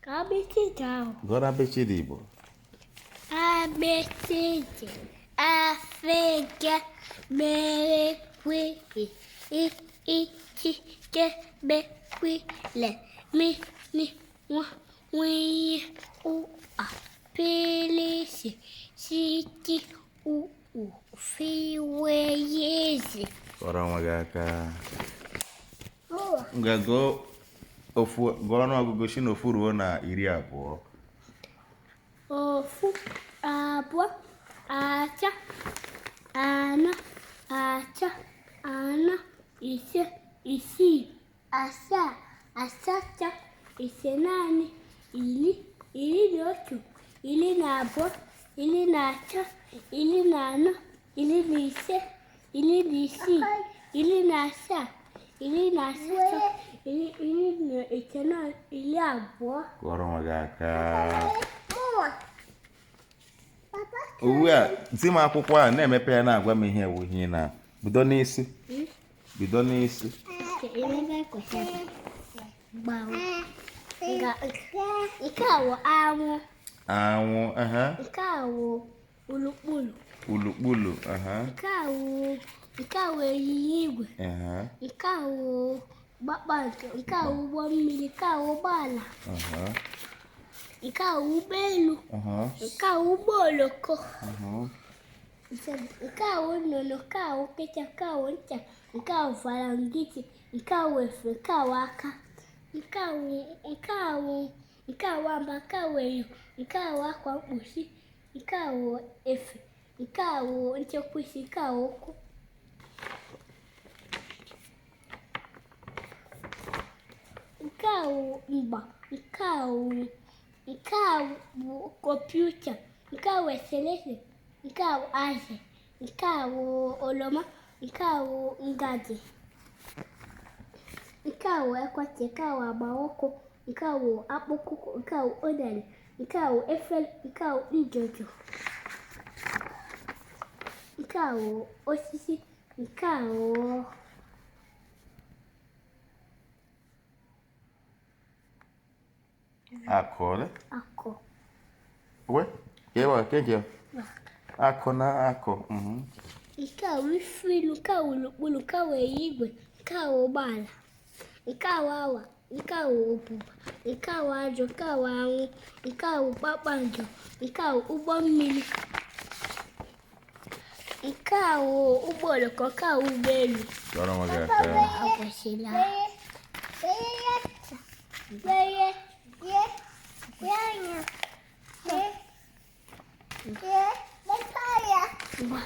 Ka abịchịdị ahụ. Gụọrọ abịchịdị Igbo. Abịchịdị afịga mere kwe i i chi ke be kwi le mi ni nwa nwunye u a pilisi siki u u fi we yezi. Kụọrọ onwe gị aka. Ngwa gụọ ofu, gụọ ọnụọgụgụ si n'ofu ruo na 20. 1, 2, 3, 4, 5, 6, 7, 8, 9, 10, 11, 12, 13, 14, 15, 16, 17, 18, 19, 20. Kụọrọ onwe gị aka. Ugbu a, zi m akwụkwọ a na-emepe ya na-agwa m ihe wụ ihe na bido n'isi. Bido n'isi. Nke a wụ anwụ. Anwụ, aha. Nke a wụ ulukpulu. Ulukpulu, aha. Nke a wụ nke a wụ ịnyịnya igwe. Aha. Nke a wụ kpakpando. Nke a wụ ụgbọ mmiri. Nke a wụ ụgbọala. Aha. Nke a wụ ụgbọelu. Aha. Nke a wụ ụgbọ oloko. Aha. Nke a wụ nnụnụ. Nke a wụ nkịta. Nke a wụ ncha. Nke a wụ varangiti. Nke a wụ efe. Nke a wụ aka. Nke a wụ nke a wụ nke a wụ amba. Nke a wụ enyo. Nke a wụ akwa mkpuchi. Nke a wụ efe. Nke a wụ nchekwa isi. Nke a wụ ụkwụ. Nke a wụ mgba. Nke a wụ nke a bụ kọmputa. Nke a wụ eserese. Nke a wụ azụ. Nke a wụ oroma. Nke a wụ ngaji. Nke a wụ ekwentị. Nke a wụ agba ụkwụ. Nke a wụ akpụkpọ ụkwụ. Nke a wụ unere. Nke a wụ efere. Nke a wụ njojo. Nke a wụ osisi. Nke a wụ Akụ ole? Akụ. We? Kewa keke. Akụ na akụ. Nke a wụ ifilu. Nke a wụ ulukpulu. Nke a wụ igwe. Nke a wụ ụgbọala. Nke a wụ awa. Nke a wụ ụbụba. Nke a wụ ajụ. Nke a wụ anwụ. Nke a wụ kpakpando. Nke a wụ ụgbọ mmiri. Nke a wụ ụgbọ oloko. Nke a wụ ụgbọelu. Kụọrọ onwe gị aka. Akwụsịla.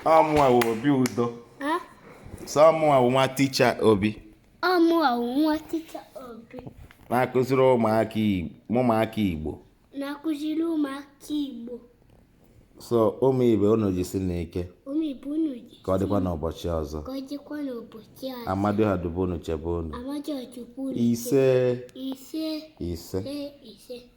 Ọ mụnwa wụ Obi Udo. Ha? Sọ mụnwa wụ nwa ticha Obi. Ọ mụnwa wụ nwa ticha Obi. Na-akụziri ụmụaka Igbo. Na-akụziri ụmụaka Igbo. So ụmụ ibe unu jisi n'ike. Ụmụ ibe unu jisi. Ka ọ dịkwa n'ụbọchị ọzọ. Ka ọ dịkwa n'ụbọchị ọzọ. Amadioha dube unu chebe unu. Amadioha chukwu unu. Ise. Ise. Ise. Ise.